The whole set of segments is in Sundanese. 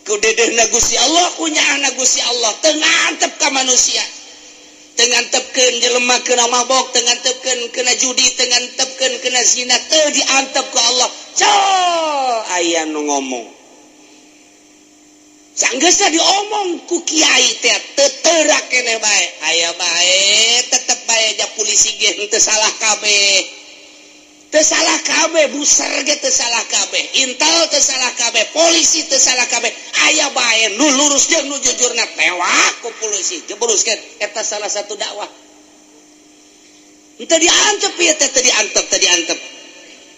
Ku dedehna Gusti Allah, ku nyaahna Gusti Allah, teu ngantep ka manusia. Teu ngantepkeun jelema kena mabok, teu ngantepkeun kena judi, teu ngantepkeun kena zina, teu diantep ku Allah. Col aya nu ngomong. Sanggeusna diomong ku kiai teh teu teurak keneh bae. Aya bae tetep bae ja polisi ge henteu salah kabeh. Teu salah kabeh, buser ge teu salah kabeh, intel teu salah kabeh, polisi teu salah kabeh. Aya bae nu lurus jeung nu jujurna tewak ku polisi, jebruskeun. Eta salah satu dakwah. Henteu diantep ieu teh, teu diantep, teu diantep.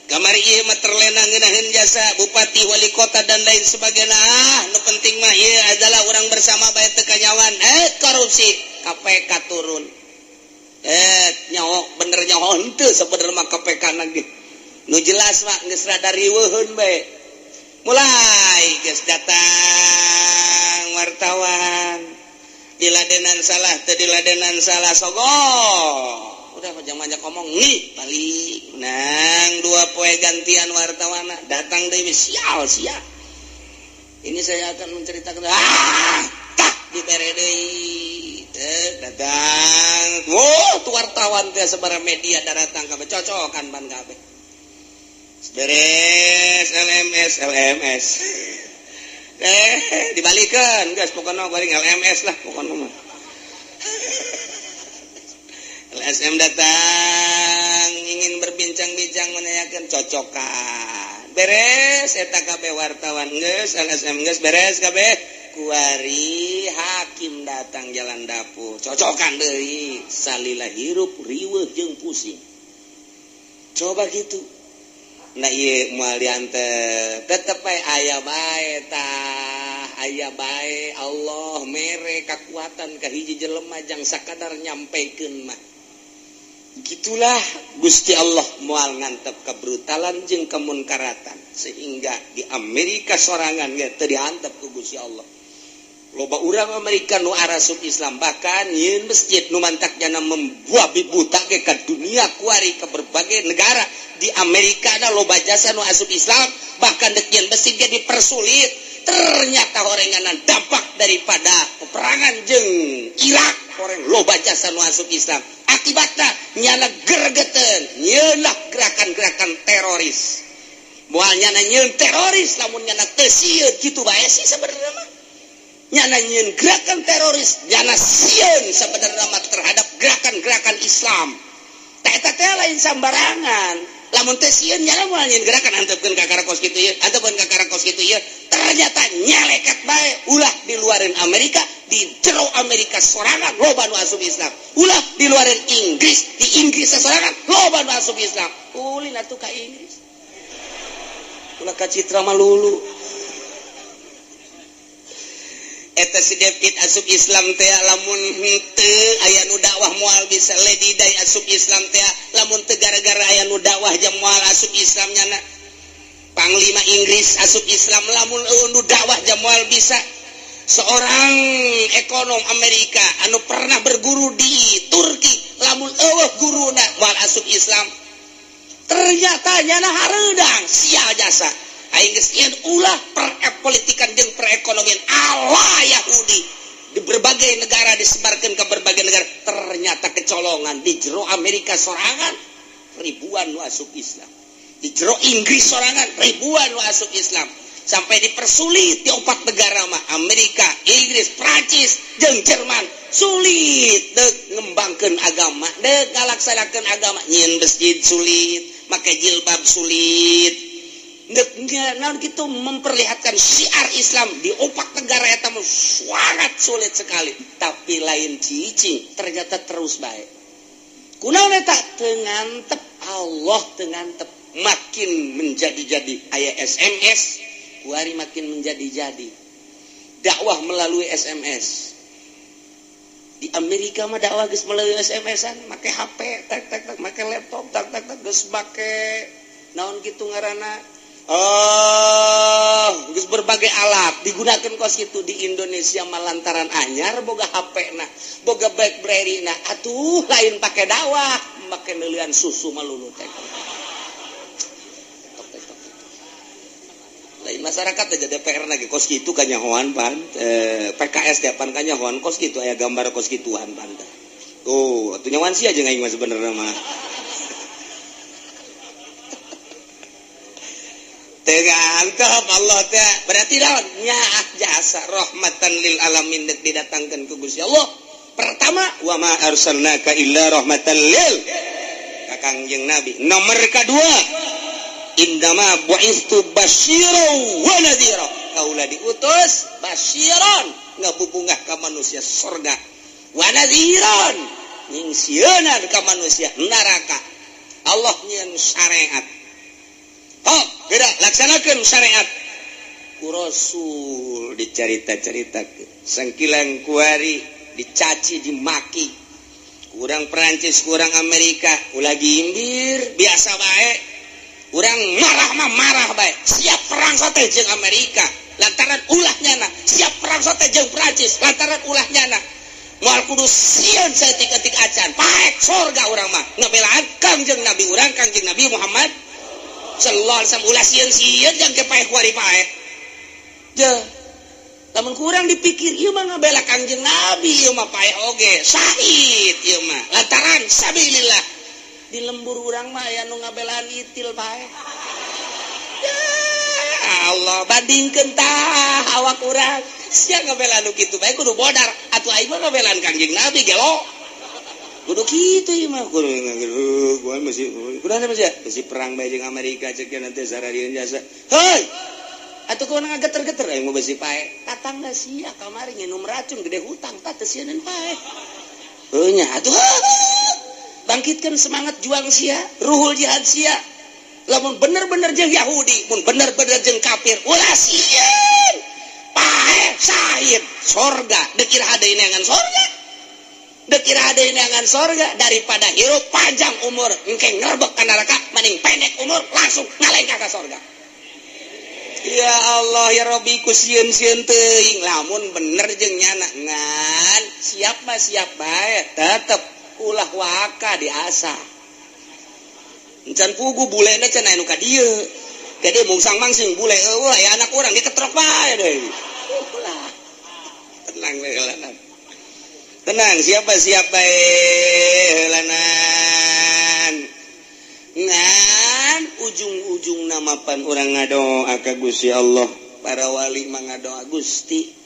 Kamari ieu mah terlena ngeunaheun jasa bupati, wali kota dan lain sebagainya. Ah, nu penting mah ieu adalah urang bersama bae teu kanyawan. Korupsi KPK turun. Nyaho bener nyaho henteu sebenarnya mah KPK lagi. Nu jelas mah geus rada riweuheun bae. Mulai geus datang wartawan. Diladenan salah teu diladenan salah sogok. Udah jangan banyak ngomong nih balik. Nang dua poe gantian wartawan datang deui sial sia. Ini saya akan menceritakan tah dibere deui. Datang wow tuh wartawan teh sabaraha media datang kabeh cocokan ban kabeh beres LMS LMS dibalikan guys, pokoknya balik LMS lah pokoknya mah. LSM datang ingin berbincang-bincang menanyakan cocokan beres eta kabeh wartawan geus LSM geus beres kabeh kuari hakim datang jalan dapur cocokan deui salila hirup riweuh jeung pusing coba gitu. Nah ieu moal diantep tetep bae aya bae tah aya bae Allah mere kakuatan ka hiji jelema jang sakadar nyampekeun mah. Gitulah Gusti Allah moal ngantep kebrutalan jeung kemunkaratan sehingga di Amerika sorangan ge teu diantep ku Gusti Allah. Loba urang Amerika nu arasup Islam, bahkan nyieun masjid nu mantak jana membuat buta ke dunia kuari ke berbagai negara di Amerika ada loba jasa nu asup Islam, bahkan dek nyieun masjid ge dipersulit. Ternyata horenganan dampak daripada peperangan jeung Irak horeng loba jasa nu asup Islam, akibatnya nyana gergeten nyeunah gerakan-gerakan teroris. Moal nyana nyieun teroris lamun nyana teu sieun kitu bae sih sebenarnya mah. Nyana nyieun gerakan teroris nyana sieun sebenarnya mah terhadap gerakan-gerakan Islam. Tah eta teh lain sambarangan. Lamun teu sieun nyana moal nyieun gerakan antepkeun ka kos kitu ieu, antepkeun ka kos kitu ieu. Ternyata nyeleket bae ulah diluarin Amerika, di jero Amerika sorangan loba nu asup Islam. Ulah diluarin Inggris, di Inggris sorangan loba nu asup Islam. Ulin atuh ka Inggris. Ulah ka Citra malulu. Eta si David asup Islam teh lamun henteu aya nu dakwah moal bisa. Lady Di asup Islam teh lamun teu gara-gara aya nu dakwah jam moal asup Islam nyana. Panglima Inggris asup Islam lamun eueuh nu dakwah jam moal bisa. Seorang ekonom Amerika anu pernah berguru di Turki lamun eueuh guruna moal asup Islam. Ternyata nyana hareudang sia jasa. Aing geus nyieun ulah perpolitikan jeung perekonomian ala Yahudi di berbagai negara, disebarkan ke berbagai negara. Ternyata kecolongan di jero Amerika sorangan ribuan nu asup Islam, di jero Inggris sorangan ribuan nu asup Islam, sampai dipersulit di empat negara mah, Amerika, Inggris, Prancis jeung Jerman. Sulit dek ngembangkeun agama, dek ngalaksanakeun agama, nyieun masjid sulit, make jilbab sulit. Nah, gitu memperlihatkan syiar Islam di opat negara eta mah sangat sulit sekali. Tapi lain cicing, ternyata terus baik. Kunaon eta? Teu ngantep Allah, teu ngantep. Makin menjadi-jadi aya SMS kuari makin menjadi-jadi dakwah melalui SMS. Di Amerika mah dakwah geus melalui SMS-an, make HP tak tak tak, make laptop tak tak tak, geus make naon gitu ngaranna. Oh, geus berbagai alat digunakan kos itu. Di Indonesia mah lantaran anyar boga HP na, boga BlackBerry na, atuh lain pakai dakwah, make neulian susu malulu teh. Tok, tok, tok. Lain masyarakat aja, DPR lagi kos kitu kanyahoan pan, PKS pan kanyahoan kos kitu, aya gambar kos kituan pan. Tuh, atuh nyawan sia jeung aing mah sebenarnya mah. Tegantep Allah teh berarti naon nyaah jasa rahmatan lil alamin deuk didatangkeun ku Gusti Allah. Pertama, wa ma arsalnaka illa rahmatan lil ka Kangjeng Nabi. Nomor kedua, indama bu'istu basyiran wa nadhira. Kaula diutus basyiran ngabubungah ka manusia surga, wa nadhiran nyingsieunan ka manusia neraka. Allah nyieun syariat. Oh, gerak laksanakan syariat ku Rasul dicarita-carita sangkilang kuari dicaci dimaki kurang Perancis, kurang Amerika, ulah gimbir biasa bae. Urang marah mah marah bae, siap perang sote jeung Amerika lantaran ulah nyana, siap perang sote jeung Perancis lantaran ulah nyana. Moal kudu sieun saeutik-eutik acan, paek sorga urang mah ngabelaan Kangjeng Nabi urang, Kangjeng Nabi Muhammad sallallahu alaihi wasallam. Ulah sieun-sieun jang ke paek kuari paek. Je lamun kurang dipikir ieu mah ngabela Kangjeng Nabi, ieu mah paeh oge syahid ieu mah lantaran sabilillah. Di lembur urang mah aya nu ngabelaan itil paeh. Ya Allah, bandingkeun tah awak urang sia ngabelaan nu kitu bae kudu bodar atuh. Aing mah ngabelaan Kangjeng Nabi gelo kudu kitu ieu mah, kudu gua masih kudu masih masih perang bae jeung Amerika cek nanti sararieun jasa. Heuy atuh kudu ngageter-geter aing mah besi pae tatangga sia kamari nginum racun gede hutang tah teu sieun pae. Heuh nya atuh, bangkitkan semangat juang sia, ruhul jihad sia. Lamun bener-bener jeung Yahudi, mun bener-bener jeung kafir, ulah sieun, pae syahid sorga. Deuk iraha deui neangan sorga? Deuk iraha deui neangan sorga? Daripada hirup panjang umur engke ngerebek ka neraka, mending pendek umur langsung ngalengkah ka sorga. Ya Allah ya Rabbi, ku sieun-sieun teuing lamun bener jeung nyana. Ngan siap mah siap bae, tetep ulah waka diasah. Encan pugu bulena cenah anu ka dieu gede mungsang mangsing bule eueuh aya anak urang diketrok bae deui. Ulah, tenang we heulanan, tenang, siapa siap bae heulanan. Ngan ujung-ujung namapan urang ngadoa ka Gusti Allah, para wali mah ngadoa, Gusti,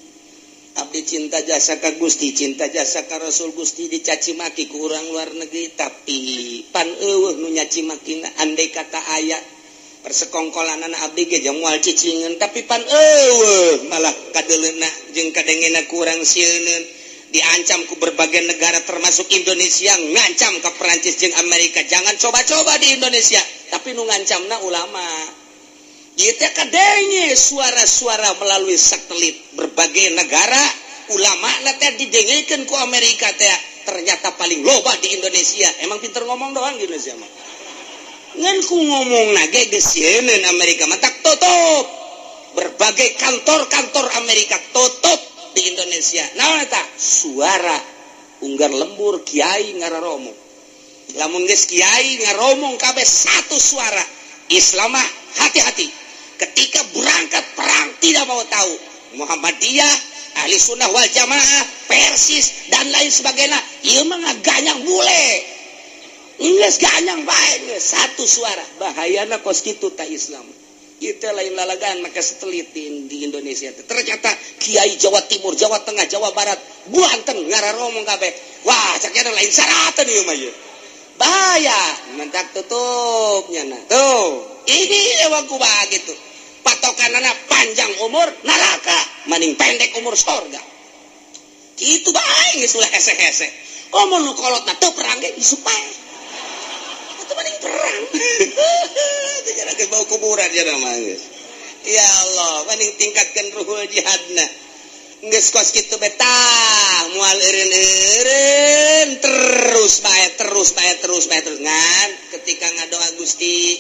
abdi cinta jasa ka Gusti, cinta jasa ka Rasul Gusti, dicaci maki ku urang luar negeri, tapi pan eueuh nu nyaci makina. Andai kata aya persekongkolan abdi ge moal cicingeun, tapi pan eueuh, malah kadeuleuna jeung kadengena kurang sieuneun. Diancam ku berbagai negara termasuk Indonesia, ngancam ke Perancis jeung Amerika, jangan coba-coba di Indonesia, tapi nu ngancamna ulama. Ieu teh kadenge suara-suara melalui satelit berbagai negara, ulama teh didengekeun ku Amerika teh, ternyata paling loba di Indonesia. Emang pinter ngomong doang di Indonesia mah. Ngan ku ngomong nage geus sieun Amerika, matak tutup berbagai kantor-kantor Amerika, tutup di Indonesia. Naon eta? Suara unggar lembur kiai ngararomong. Lamun geus kiai ngaromong kabeh satu suara, Islam mah hati-hati ketika berangkat perang, tidak mau tahu Muhammadiyah, Ahli Sunnah wal Jamaah, Persis dan lain sebagainya, ieu mah ngaganyang bule. Geus ganyang bae geus satu suara. Bahayana kos kitu ta Islam. Itu lain lalagan maka satelit di Indonesia. Ternyata kiai Jawa Timur, Jawa Tengah, Jawa Barat, Banten ngararomong kabeh. Wah, caknya lain syaratan ieu mah ieu. Bahaya, mentak tutupnya nah. Tuh, ini emang kumaha gitu. Patokan anak panjang umur neraka, maning pendek umur sorga. Itu bae geus ulah hese-hese. Komo nu kolot teu perang ge isuk pae. Itu mending perang. Itu jangan geus bau kuburan ya mah geus. Ya Allah, mending tingkatkan ruhul jihadna. Geus kos kitu betah, moal eureun-eureun, terus bae, terus bae, terus bae, terus. Ngan ketika ngadoa, Gusti,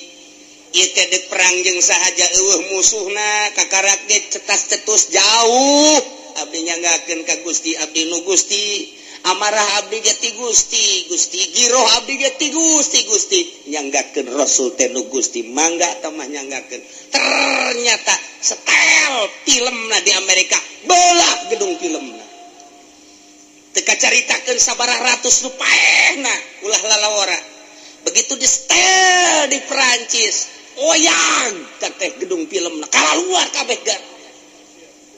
ieu teh deuk perang jeung sahaja eueuh musuhna, kakarak ge cetas cetus jauh, abdi nyanggakeun ka Gusti, abdi nu Gusti. Amarah abdi ge ti Gusti, Gusti giroh abdi ge ti Gusti, Gusti nyanggakeun Rasul teh nu Gusti mangga tamah nyanggakeun. Ternyata setel filmna di Amerika, belah gedung filmna. Teu kacaritakeun sabaraha ratus nu paehna, ulah lalawora. Begitu di setel di Perancis, oyang teh gedung filmna, kalaluar kabeh gar.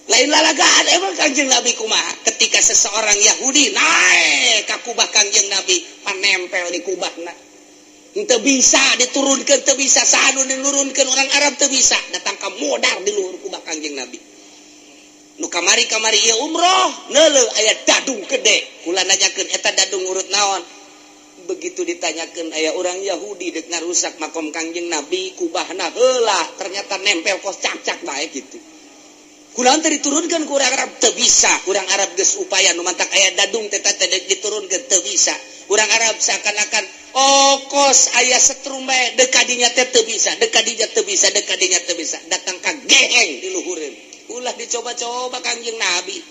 Lain lalagaan emang Kangjeng Nabi kumaha ketika seseorang Yahudi naik ka kubah Kangjeng Nabi, panempel di kubahna. Teu bisa diturunkan, teu bisa saha nu dinurunkeun, orang Arab teu bisa, datang ka modar di luhur kubah Kangjeng Nabi. Nu kamari kamari ieu umroh neuleuh aya dadung gede, kula nanyakeun, eta dadung urut naon? Begitu ditanyakeun, aya orang Yahudi dek ngarusak makom Kangjeng Nabi, kubahna heula, ternyata nempel kos cak-cak bae gitu. Kunaon teu diturunkeun ku urang Arab? Teu bisa. Urang Arab geus upaya, nu mantak aya dadung teh teh diturunkeun teu bisa. Urang Arab seakan-akan, oh, kos aya setrum bae, deuk ka dinya teh teu bisa, deuk ka dinya teu bisa, deuk ka dinya teu bisa, datang ka geheng di luhureun. Ulah dicoba-coba Kangjeng Nabi.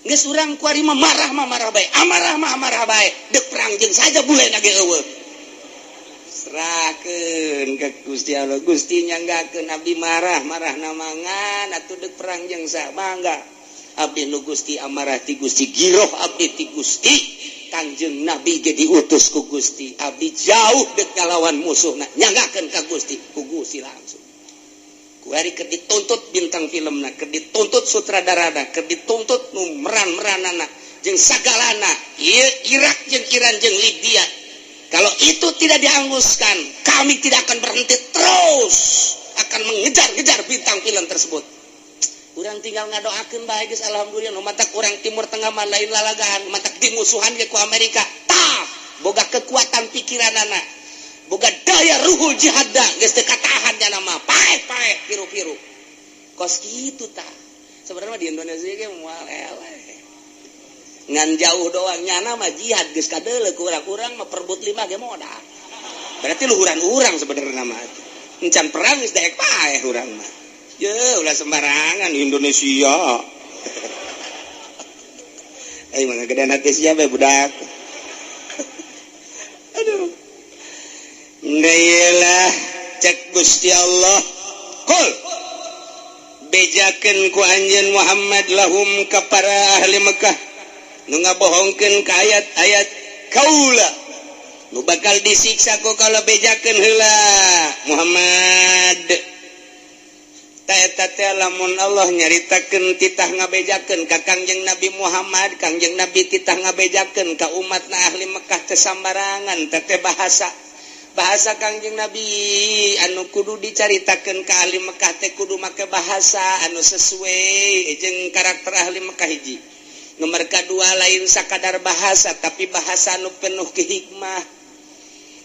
Geus urang kuari mah marah mah marah bae, amarah mah amarah bae, deuk perang jeung saja bule ge euweuh. Serahkeun ke Gusti Allah. Gusti nyanggakeun abdi marah, marah namangan atuh deuk perang jeung saha, mangga. Abdi nu Gusti, amarah ti Gusti, giroh abdi ti Gusti. Kangjeng Nabi ge diutus ku Gusti. Abdi jauh dek ngalawan musuhna, nyanggakeun ka Gusti, ku Gusti langsung. Kuari keur dituntut bintang filmna, keur dituntut sutradarana, keur dituntut nu meran-meranana jeung sagalana. Ieu Irak jeung Iran jeung Libya. Kalau itu tidak dihanguskan, kami tidak akan berhenti, terus akan mengejar-ngejar bintang film tersebut. Urang tinggal ngadoakeun bae geus, alhamdulillah. Nu matak urang Timur Tengah mah lain lalagaan, matak dimusuhan ge ku Amerika. Tah, boga kekuatan pikiranana, boga daya ruhul jihadna, geus teu katahan nya nama paeh-paeh piru-piru. Kos kitu tah. Sebenarnya di Indonesia ge moal eleh. Ngan jauh doang, nyana mah jihad geus kadeuleu, ku urang-urang mah perbut lima ge modal. Berarti luhuran urang sebenarnya mah. Encan perang geus daek paeh urang mah. Ye, ulah sembarangan Indonesia. Eh, mana gedean hati siapa budak? Aduh. Lah, cek Gusti Allah. Kul bejakeun ku anjeun Muhammad lahum ka para ahli Mekah nu ngabohongkeun ka ayat-ayat kaula, nu bakal disiksa ku kalau bejakeun heula Muhammad. Eta teh lamun Allah nyaritakeun titah ngabejakeun ka Kangjeng Nabi Muhammad, Kangjeng Nabi titah ngabejakeun ka umatna ahli Mekah teh sambarangan teh bahasa bahasa Kangjeng Nabi anu kudu dicaritakeun ka ahli Mekah teh kudu make bahasa anu sesuai jeung karakter ahli Mekah, hiji. Nomor kedua, lain sakadar bahasa, tapi bahasa anu penuh kehikmah.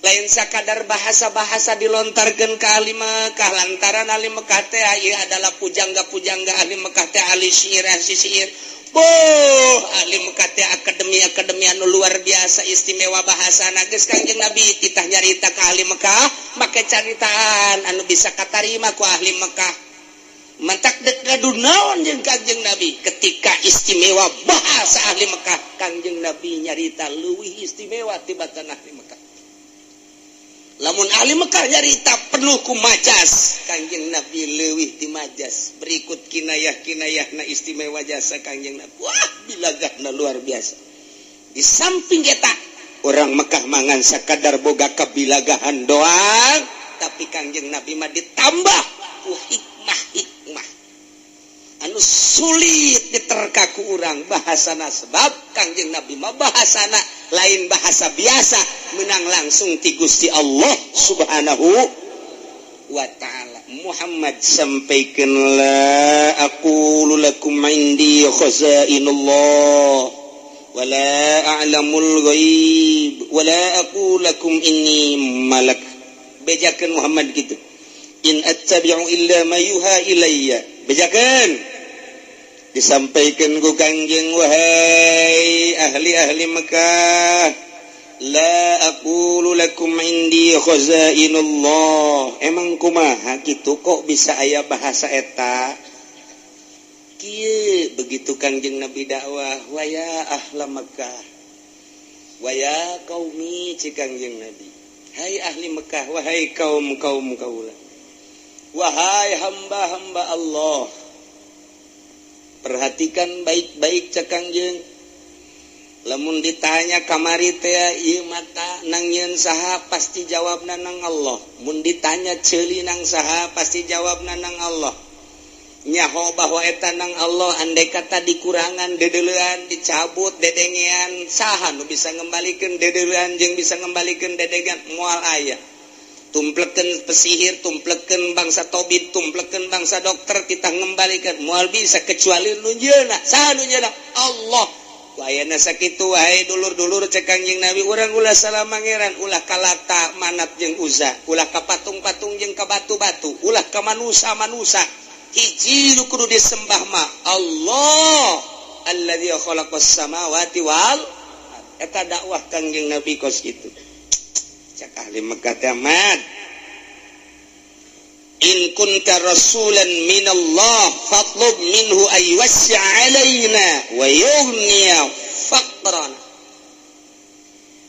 Lain sakadar bahasa-bahasa dilontarkan ke ahli Mekah, lantaran ahli Mekah teh ieu adalah pujangga-pujangga. Ahli Mekah teh ahli syair, ahli syair. Boh, ahli Mekah teh akademi-akademi anu luar biasa istimewa bahasa. Geus Kangjeng Nabi titah nyarita ke ahli Mekah make caritaan anu bisa katarima ku ahli Mekah. Mantak dek ngadu naon jeung Kangjeng Nabi ketika istimewa bahasa ahli Mekah, Kangjeng Nabi nyarita leuwih istimewa tibatan ahli Mekah. Lamun ahli Mekah nyarita penuh ku majas, Kangjeng Nabi leuwih ti majas. Berikut kinayah kinayah na istimewa jasa Kangjeng Nabi. Wah, bilagahna luar biasa. Di samping eta orang Mekah mangan sakadar boga kabilagahan doang, tapi Kangjeng Nabi mah ditambah ku hikmah hikmah anu sulit diterka ku urang bahasana, sebab Kangjeng Nabi mah bahasana lain bahasa biasa, menang langsung ti Gusti Allah Subhanahu wa Ta'ala. Muhammad, sampaikan, la aqulu lakum indi khazainullah wala a'lamul ghaib wala aqulu lakum inni malak. Bejakeun Muhammad gitu, in attabi'u illa ma yuha ilayya. Bejakeun, disampaikan ku Kangjeng, wahai ahli-ahli Mekah, la aqulu lakum indi khazainullah. Emang kumaha gitu kok bisa aya bahasa eta kieu? Begitu Kangjeng Nabi dakwah, waya ahla Mekah. Wa ya qaumi, cek Kangjeng Nabi, hai ahli Mekah, wahai kaum kaum kaula, wahai hamba-hamba Allah, perhatikan baik-baik, cek Kangjeng. Lamun ditanya kamari teh, ieu mata nang nyieun saha, pasti jawabna nang Allah. Mun ditanya ceuli nang saha, pasti jawabna nang Allah. Nyaho bahwa eta nang Allah. Andai kata dikurangan dedelean, dicabut dedengean, saha nu bisa ngembalikan dedelean jeung bisa ngembalikan dedengan? Moal aya. Tumpleken pesihir, tumpleken bangsa tobib, tumpleken bangsa dokter, kita ngembalikan moal bisa kecuali nu nyieunna. Saha nu nyieunna? Allah. Wayana sakitu, wahai dulur-dulur, cek Kangjeng Nabi, urang ulah salah mangeran, ulah ka Lata, Manat jeung Uza, ulah ka patung-patung jeung ka batu-batu, ulah ka manusa-manusa. Hiji nu kudu disembah mah Allah alladzi khalaqas samawati wal. Eta dakwah Kangjeng Nabi kos kitu. Cak ahli Mekah teh, "Mad, in kunta rasulan minallah fatlub minhu ay yuwassi' alaina wa yughniya faqrana."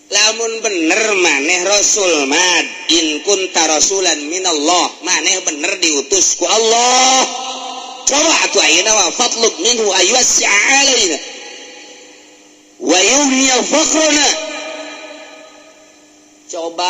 Lamun bener maneh rasul, Mad, in kunta rasulan minallah, maneh bener diutus ku Allah, coba atuh ayeuna mah fatlub minhu ay yuwassi' alaina wa yughniya faqrana. Coba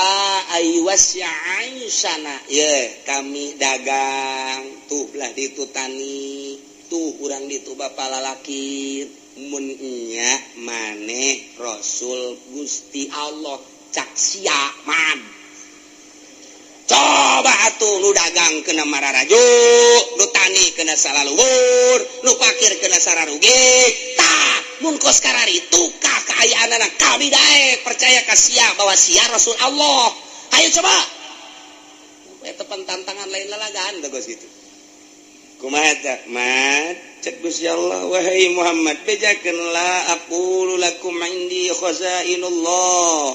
sana ye, kami dagang tuh belah ditu, tani tuh, urang ditu bapak lalaki. Munnya maneh Rasul Gusti Allah, cak sia, Man, coba atuh nu dagang kena mararaju, nu tani kena salaluhur, nu pakir kena sararugi. Tah, mun kos kararitu ka kaayaan anak kami daek percaya ka sia bahwa sia Rasul Allah. Ayo coba. Eta tantangan, lain lalagaan teh kos kitu. Kumaha teh, Mat? Cek Gusti Allah, "Wahai Muhammad, bejakeun la aqulu lakum indi khazainullah."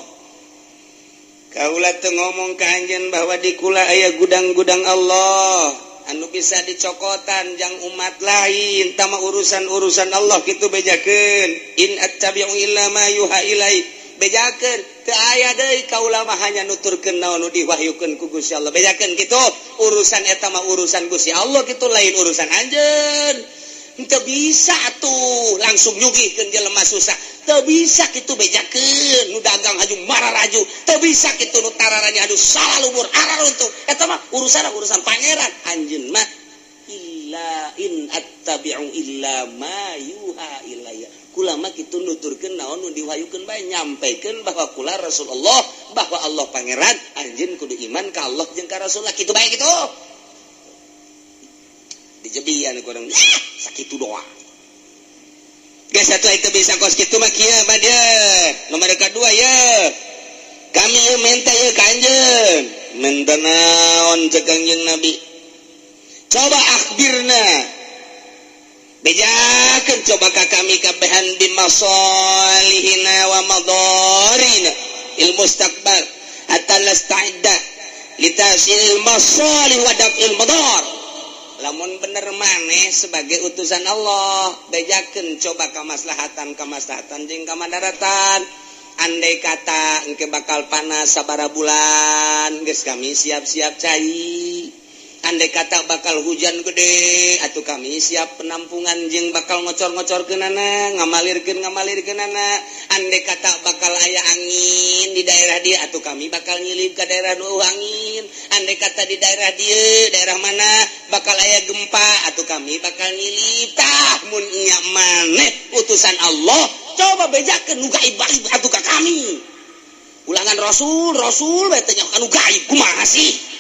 Kaula teu ngomong ka anjeun bahwa di kula aya gudang-gudang Allah anu bisa dicokotan jang umat lain. Tama urusan-urusan Allah kitu bejakeun. In attabi'u illa ma yuha ilai, bejakeun. Teu aya deui, kaula mah hanya nuturkeun naon nu diwahyukeun ku Gusti Allah, bejakeun kitu. Urusan eta mah urusan Gusti Allah kitu, lain urusan anjeun. Teu bisa tuh langsung nyugihkeun jelema susah, teu bisa kitu bejakeun. Nu dagang haju mararaju, teu bisa kitu. Nu tararanya aduh salalubur araruntuh, eta mah urusan urusan Pangeran. Anjeun mah illa in attabi'u illa ma yuha ilayya, kula mah kitu nuturkeun naon nu diwahyukeun bae, nyampaikan bahwa kula Rasulullah, bahwa Allah Pangeran, anjeun kudu iman ka Allah jeung ka Rasulullah, kitu bae. Kitu dijebian kurang sakitu doa. Geus satu itu bisa kos kitu mah kieu mah dia. Nomor kedua ya. Kami ye minta ye ka anjeun. Minta naon? Cek Kangjeng Nabi. Coba akhbirna. Bejakeun coba ka kami kabehan bimasalihina wa madarina il mustaqbal hatta nasta'idda litahsilil masalih wa daf'il madar. Lamun bener maneh sebagai utusan Allah, bejakeun coba kamaslahatan kamaslahatan jeung kamadaratan. Andai kata engke bakal panas sabara bulan, geus kami siap-siap cai. Andai kata bakal hujan gede atau kami siap penampungan jeung bakal ngocor-ngocor ke nana, ngamalirkeun ngamalirkeun nana. Andai kata bakal aya angin di daerah dia atau kami bakal nyilip ke daerah nu angin. Andai kata di daerah dia, daerah mana bakal aya gempa atau kami bakal nyilip. Tah, mun nya maneh utusan Allah, coba bejakeun nu gaib-gaib atuh ka kami. Ulangan rasul rasul bae teh anu gaib, kumaha sih?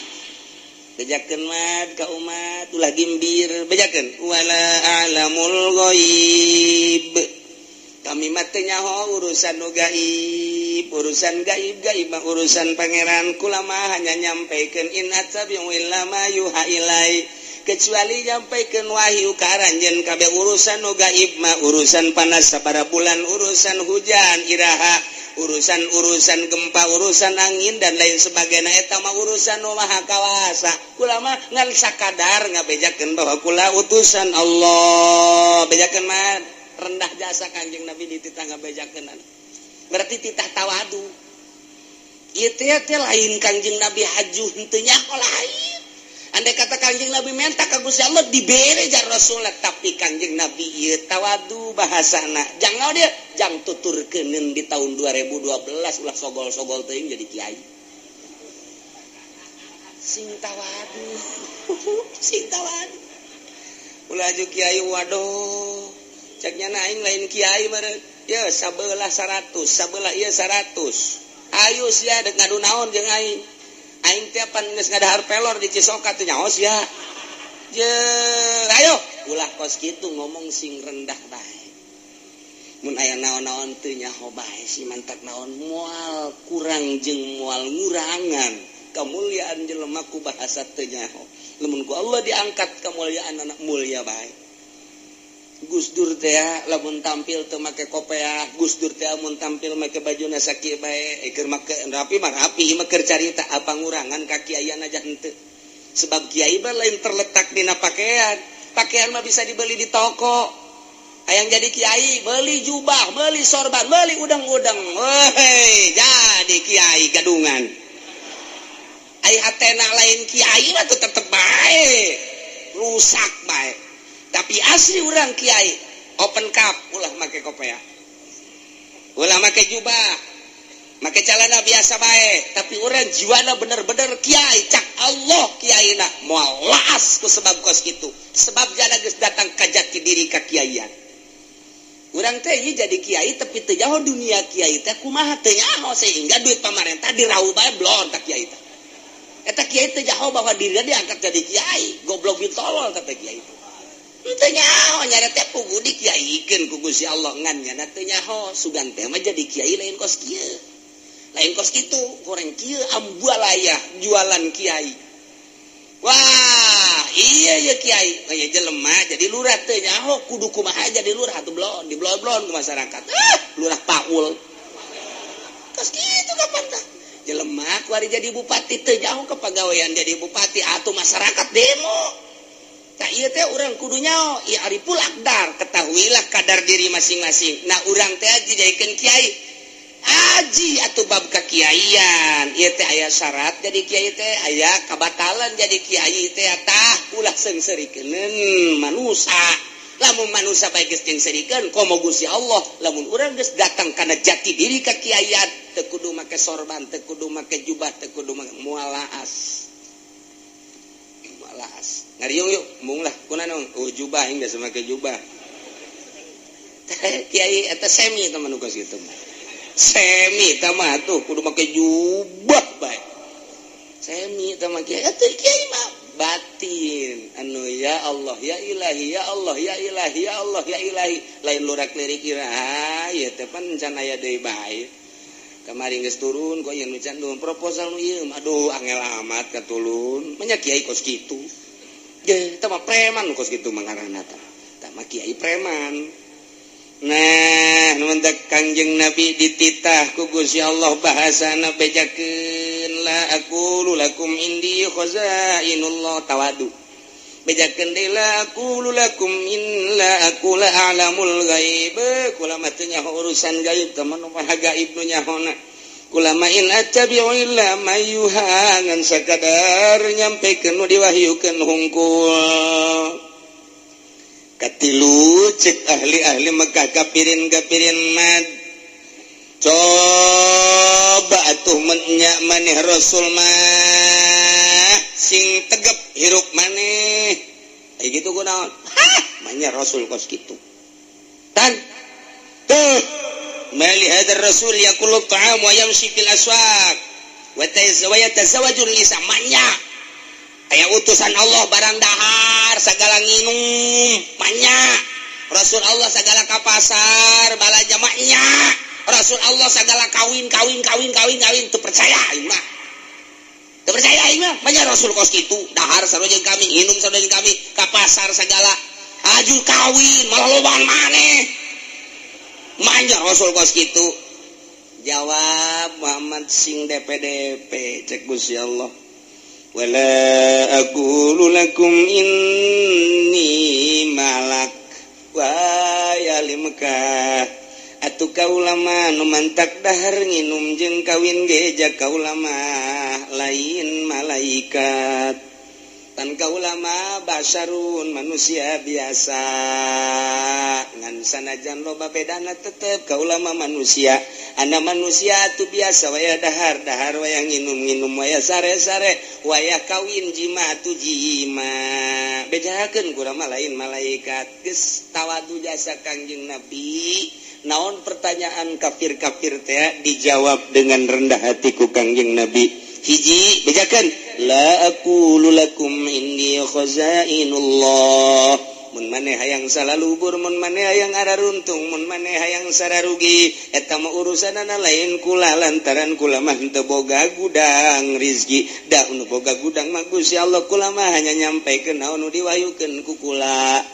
Bejakeun, Mat, ka umat, ulah gimbir, bejakeun wala a'lamul ghaib, kami mah teu nyaho urusan nu gaib. Urusan gaib gaib mah urusan Pangeran, kula mah hanya nyampaikan in attabi'u illa ma yuha ilai, kecuali nyampaikan wahyu ka aranjeun kabeh. Urusan nu gaib mah, urusan panas sabara bulan, urusan hujan iraha, urusan-urusan gempa, urusan angin dan lain sebagainya, eta mah urusan nu Maha Kawasa. Kula mah ngan sakadar ngabejakeun bahwa kula utusan Allah. Bejakeun mah rendah jasa Kanjeng Nabi dititah ngabejakeun. Berarti titah tawadu. Ieu teh teh lain Kangjeng Nabi hajuh henteu nyaho lain. Andai kata Kangjeng Nabi menta ka Gusti Allah dibere jar Rasulullah, tapi Kangjeng Nabi ieu tawadu bahasana. Jangan dia jang tuturkeuneun di tahun 2012 ulah sogol-sogol teuing jadi kiai. Sing tawadu. Sing tawadu. Ulah aju kiai waduh. Cek nya aing lain kiai meureun. Ya sabelah 100, sabelah ieu 100. Ayo sia dek ngadu naon jeung aing. Aing teh pan geus ngadahar pelor di Cisoka teh nyaho sia. Je, ayo ulah kos kitu ngomong sing rendah bae. Mun aya naon-naon teu nyaho bae si mantak naon moal kurang jeung moal ngurangan kamuliaan jelema ku bahasa teu nyaho. Lamun ku Allah diangkat kemuliaan anak mulia bae. Gus Dur teh lamun tampil teu make kopeah, Gus Dur teh mun tampil make bajuna sakieu bae, keur make rapi mah rapi, mah keur carita apa ngurangan ka kiaian aja henteu. Sebab kiai mah lain terletak dina pakaian. Pakaian mah bisa dibeli di toko. Hayang jadi kiai, beli jubah, beli sorban, beli udang-udang. Weh, jadi kiai gadungan. Ai hatena lain kiai mah tuh tetep bae. Rusak bae. Tapi asli orang kiai open cup, ulah make kopeah, ulah make jubah, make celana biasa bae, tapi orang jiwana bener-bener kiai. Cak Allah kiai na moal laas ku sebab kos kitu, sebab jana geus datang ka jati diri ka kiaian. Urang teh ieu jadi kiai tapi teu nyaho dunia kiai teh kumaha, teu nyaho sehingga duit pamarentah diraup bae blon ka kiai teh. Eta kiai teu nyaho bahwa dirinya diangkat jadi kiai, goblok bin tolol teh kiai teh. Teu nyaho nyara teh pugu dikiaikeun ku Gusti Allah ngan nyana teu nyaho sugan teh mah jadi kiai lain kos kieu. Lain kos kitu, goreng kieu ambualaya jualan kiai. Wah, iya ya kiai, aya jelema jadi lurah teu nyaho kudu kumaha jadi lurah atuh blon, diblon-blon ku masyarakat. Ah, lurah paul. Kos kitu kapan tah? Jelema kuari jadi bupati teu nyaho kepagawean jadi bupati atuh masyarakat demo. Tah ieu teh urang kudu nyaho, ieu ariful aqdar, ketahuilah kadar diri masing-masing. Nah urang teh aji jadikeun kiai. Aji atuh bab kakiaian. Ieu teh aya syarat jadi kiai teh, aya kabatalan jadi kiai teh tah ulah seungseurikeun manusa. Lamun manusa bae geus jeung komo Gusti Allah, lamun urang geus datang kana jati diri kakiaian, teu kudu make sorban, teu kudu make jubah, teu kudu make moal laas. Moal laas. Ngariung yuk, mung lah, kuna nong, oh jubah, aing biasa make jubah. Kiai eta semi teman nu kos kitu mah. Semi eta mah tuh kudu make jubah bae. Semi eta mah kiai, atuh kiai mah batin anu ya Allah ya ilahi ya Allah ya ilahi ya Allah ya ilahi, lain lurak lirik iraha ieu teh pan can aya deui bae. Kamari geus turun kok ieu nu can turun proposal nu ieu, aduh angel amat katulun. Manya kiai kos kitu. Ge, eta mah preman kos kitu mah ngaranna teh. Tah mah kiai preman. Nah, nu mentak Kangjeng Nabi dititah ku Gusti Allah bahasana bejakeun la aqulu lakum indi khazainullah tawadu. Bejakeun deui la aqulu lakum illa aku la a'lamul ghaib. Kula mah teu nyaho urusan gaib, tah mah nu maha gaib nu nyahona. Kula ma in attabi'u illa ma yuha ngan sakadar nyampekeun nu diwahyukeun hungkul. Katilu cek ahli-ahli Mekah kapirin-kapirin mad. Coba atuh menyak maneh Rasul mah sing tegep hirup maneh. Ai kitu kunaon? Hah, manya Rasul kos kitu. Tan tuh mali hadzal rasul yaqulu ta'am wa yamshi fil aswaq wa yatazawwaju nisa manya. Aya utusan Allah barang dahar segala nginum manya. Rasul Allah segala ka pasar balanja manya. Rasul Allah segala kawin kawin kawin kawin kawin teu percaya aing mah. Teu percaya aing mah manya Rasul kos kitu dahar sarua jeung kami nginum sarua jeung kami ka pasar segala aju kawin malah lobang maneh. Manya Rasul kos kitu. Jawab Muhammad sing DPDP cek Gusti Allah. Wala aqulu lakum inni malak wa ya li Mekah. Atuh Atuh kaula mah nu mantak dahar nginum jeung kawin ge ja kaula mah lain malaikat. Tan kaula mah basyarun, manusia biasa, ngan sanajan loba bedana tetep kaula mah manusia. Ana manusia tuh biasa, wayah dahar dahar, wayah nginum nginum, wayah sare sare, wayah kawin jima tuh jima. Bejakeun kurang mah lain malaikat. Geus tawadu jasa Kangjeng Nabi. Naon pertanyaan kafir-kafir teh dijawab dengan rendah hati ku Kangjeng Nabi. Hiji, bejakeun, la aqulu lakum indi khazainullah. Mun maneh hayang salalubur, mun maneh hayang araruntung, mun maneh hayang sararugi, eta mah urusanana lain kula, lantaran kula mah teu boga gudang rizki. Da nu boga gudang mah Gusti Allah. Kula mah hanya nyampaikeun naon nu diwahyukeun ku kula.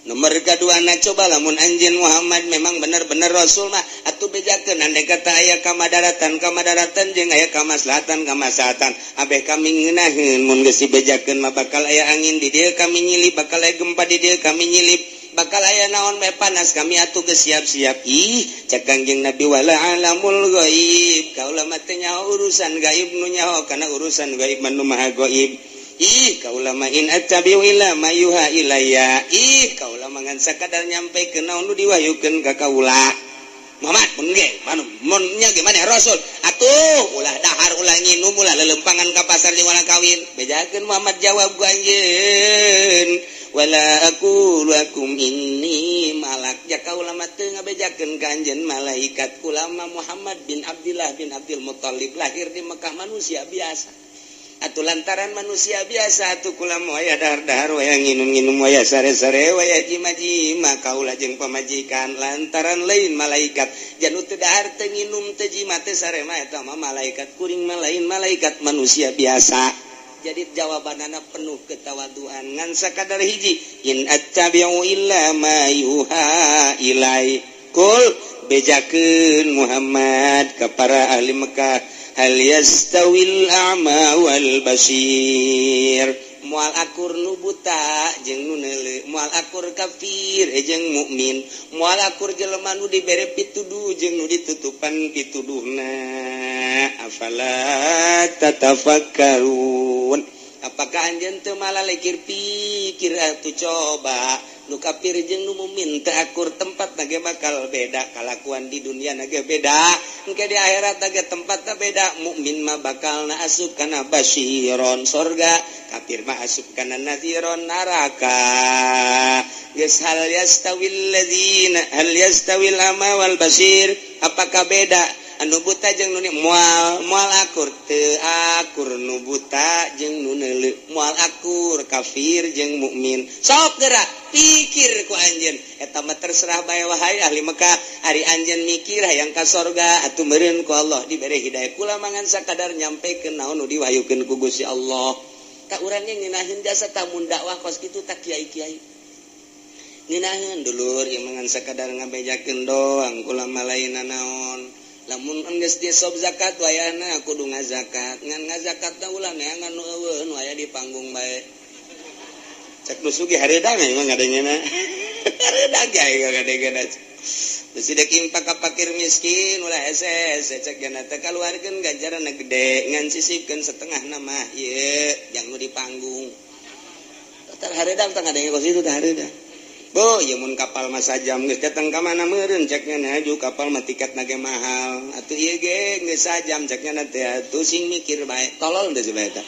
Nomor kedua na, coba lamun anjeun Muhammad memang bener-bener rasul mah atuh bejakeun, andai kata aya kamadaratan kamadaratan jeung aya kamaslahatan kamaslahatan, abeh kami ngeunaheun. Mun geus dibejakeun mah bakal aya angin di dieu kami nyilip, bakal aya gempa di dieu kami nyilip, bakal aya naon bae panas, kami atuh geus siap-siap. Ih, cek Kangjeng Nabi, wala alamul ghaib, kaula mah teu nyaho urusan gaib, nu nyaho kana urusan gaib mah nu maha gaib. Ih, kaula mah in attabi'u illa ma yuha ilayya. Ih, kaula mah ngan sakadar nyampekeun naon nu diwahyukeun ka kaula. Muhammad, mun ge manu mun nya ge maneh rasul atuh ulah dahar, ulah nginum, ulah lelempangan ka pasar jeung ulah kawin. Bejakeun Muhammad, jawab ku anjeun, wala aqulu lakum inni malak. Ja kaula mah teu ngabejakeun ka anjeun malaikat. Kula mah Muhammad bin Abdillah bin Abdul Muthalib, lahir di Mekah, manusia biasa. Atuh lantaran manusia biasa atuh kula mah waya dahar-dahar, waya nginum-nginum, waya sare-sare, waya jima-jima kaula jeung pamajikan, lantaran lain malaikat. Janu teu dahar, teu nginum, teu jima, teu sare mah eta mah malaikat. Kuring mah lain malaikat, manusia biasa. Jadi jawabanana penuh ketawaduan, ngan sakadar hiji, in attabi'u illa ma yuha ilai. Kul, bejakeun Muhammad ka para ahli Mekah, hal yastawil a'ma wal basir? Moal akur nu buta jeung nu neuleu, moal akur kafir jeung mukmin, moal akur jelema nu dibere pituduh jeung nu ditutupan pituduhna. Afala tatafakkarun? Apakah anjeun teu malalekir pikir atuh? Coba nu kafir jeung nu mukmin teu akur, tempat ge bakal beda, kalakuan di dunia ge beda, engke di akhirat ge tempatna beda. Mukmin mah bakal na asup kana basyiron, sorga, kafir mah asup kana nadhiron, neraka. Geus, hal yastawil ladzina, hal yastawil ama wal basir? Apakah beda anu buta jeung nu moal? Moal akur, teu akur nu buta jeung nu neuleu, moal akur kafir jeung mukmin. Sok gerak pikir ku anjeun, eta mah terserah bae. Wahai ahli Mekah, ari anjeun mikir hayang ka sorga, atuh meureun ku Allah dibere hidayah. Kula mangan sakadar nyampekeun naon nu diwahyukeun ku Gusti Allah. Tak urang ge ngeunaheun jasa tamun dakwah kos kitu. Tak kiai-kiai ngeunaheun dulur ieu mangan sakadar ngabejakeun doang, kula mah lain naon. Lamun geus sob zakat, wayahna kudu ngazakat, ngan ngazakatna ulah neangan nu eueuh, nu aya di panggung bae. Cek nu sugih hareudang emang ngadengena, hareudang ge ngadengena. Bisi dek impak ka pakir miskin ulah hese hese, cek gana teh kaluarkeun ganjaran gede, ngan sisipkeun setengah nama ieu jang nu di panggung. Tar hareudang teh ngadenge kos itu teh hareudang. Bu, ya mun kapal mah sajam geus datang ka mana meureun, ceknya aju kapal mah tiket ge mahal. Atuh ieu ge geus sajam, ceknya teh atuh sing mikir bae. Tolol teh si bae teh.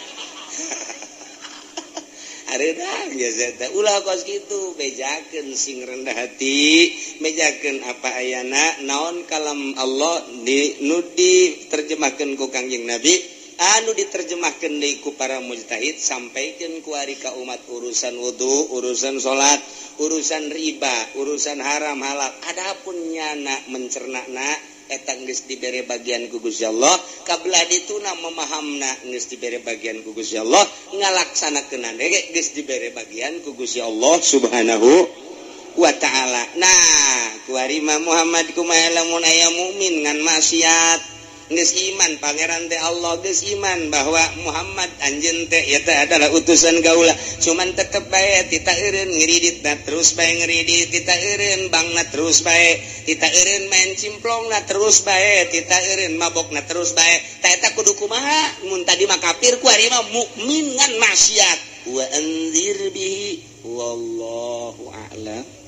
Hareudang geus eta. Ulah kos kitu, bejakeun sing rendah hati, bejakeun apa ayana, naon kalam Allah di nu diterjemahkeun ku Kangjeng Nabi, anu diterjemahkan deui ku para mujtahid, sampaikan ku ari ka umat, urusan wudu, urusan salat, urusan riba, urusan haram halal. Adapun nyana mencernana eta geus dibere bagian ku Gusti Allah, kabelah dituna memahamna geus dibere bagian ku Gusti Allah, ngalaksanakeun ge geus dibere bagian ku Gusti Allah Subhanahu wa Ta'ala. Nah, kuari mah Muhammad kumaha lamun aya mukmin ngan maksiat? Geus iman Pangeran teh Allah, geus iman bahwa Muhammad anjeun teh eta adalah utusan kaula, cuman tetep bae tita eureun ngiridit na terus bae, ngiridit tita eureun bangna terus bae, tita eureun main cimplongna terus bae, tita eureun mabokna terus bae. Ta eta kudu kumaha? Mun tadi mah kafir, kuari mah mukmin ngan maksiat. Wa anzir bihi, wallahu a'lam.